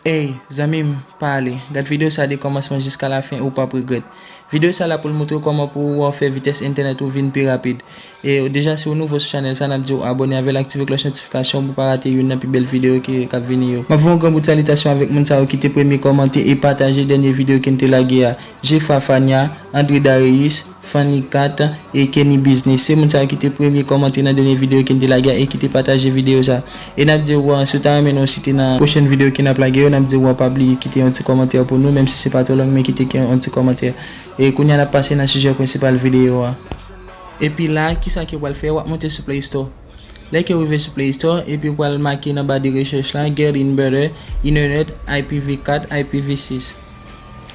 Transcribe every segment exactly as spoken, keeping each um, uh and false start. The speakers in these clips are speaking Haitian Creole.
Ey, zanmi m, pa ale. Gad videyo sa de kòmansman jiska lafen, ou p ap regrèt. Videyo sa la pou l moutre w kòman pou w fè vitès entènèt ou vin pi rapid. E deja, si w nouvo sou chanèl sa, n ap di w abòne avè l, aktive klòch notifikasyon pou w pa rate youn nan pi bèl videyo ki, k ap vini yo. M ap voye yon gran bout salitasyon avèk moun sa yo ki te premye kòmante e pataje dènye videyo ke n te lage a. Jefa Fania, André Darius, Fanny Cat e Kenny Business. Se moun sa yo ki te premye kòmante nan dènye videyo ke n te lage a e ki te pataje videyo sa. E n ap di w, si w ta renmen nou site nan pwochèn videyo ke n ap lage yo, n ap di w pa bliye kite yon ti kòmantè pou nou, menm si se pa twò long, men kite yon ti kòmantè. E kounye a n ap pase nan sijè prensipal videyo a. Epi la, kisa ke w pral fè? W ap monte sou Play Store. Lè ke w rive sou Play Store, epi w pral make nan ba de rechèch la, Get in Better Internet I P v kat, I P v sis.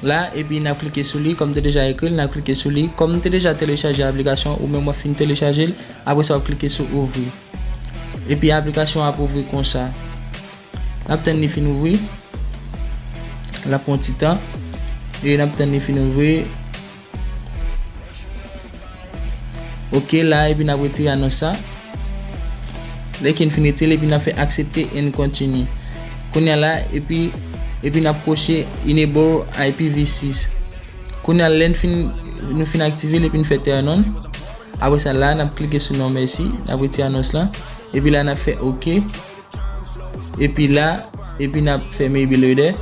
La, epi n ap klike sou li, kòm m te deja ekri l, n ap klike sou li. Kòm m te deja telechaje aplikasyon, ou menm w ap fin telechaje l, apre sa w ap klike sou ouvri. Epi aplikasyon ap ouvri konsa. N ap tann li fin ouvri. L ap pran ti tan. E n ap tann li fin ouvri. Ok, la, epi n ap retire anons sa. Lè ke n fin retire l, epi n ap fè aksepte and continue. Kounye a la, epi, epi n ap koche enable I P v sis. Kounye a, lè n fin, nou fin aktive l, epi n fè turn on. Apre sa, la, n ap klike sou non mèsi, n ap retire anons lan. Epi la, n ap fè ok. Epi la, epi n ap fè maybe later.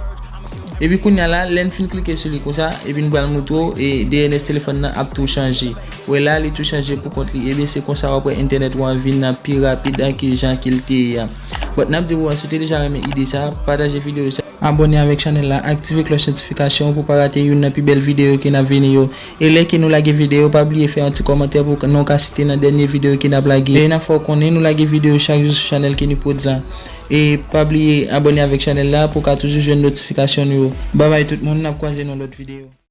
Epi kounye a la, lè n fin klike sou li konsa, epi n pral moutre w, e D N S telefòn nan ap tou chanje. Ou wè la, li tou chanje pou kont li. Ebyen, se konsa w ap wè entènèt ou an vin pi rapid an ki jan ke l te ye a. But n ap di w, si w te deja renmen ide sa, pataje videyo sa. Abòne avèk chanèl la, aktive klòch notifikasyon pou w pa rate youn nan pi bèl videyo ke n ap vini yo. E lè ke nou lage videyo, pa bliye fè yon ti kòmantè pou nou ka site nan dènye videyo ke n ap lage. E n ap fè w konnen nou lage videyo chak jou sou chanèl Kenny Prodz an. E pa bliye abòne avèk chanèl la pou w ka toujou jwenn notifikasyon nou yo. Babay tout moun, n ap kwaze nan lòt videyo.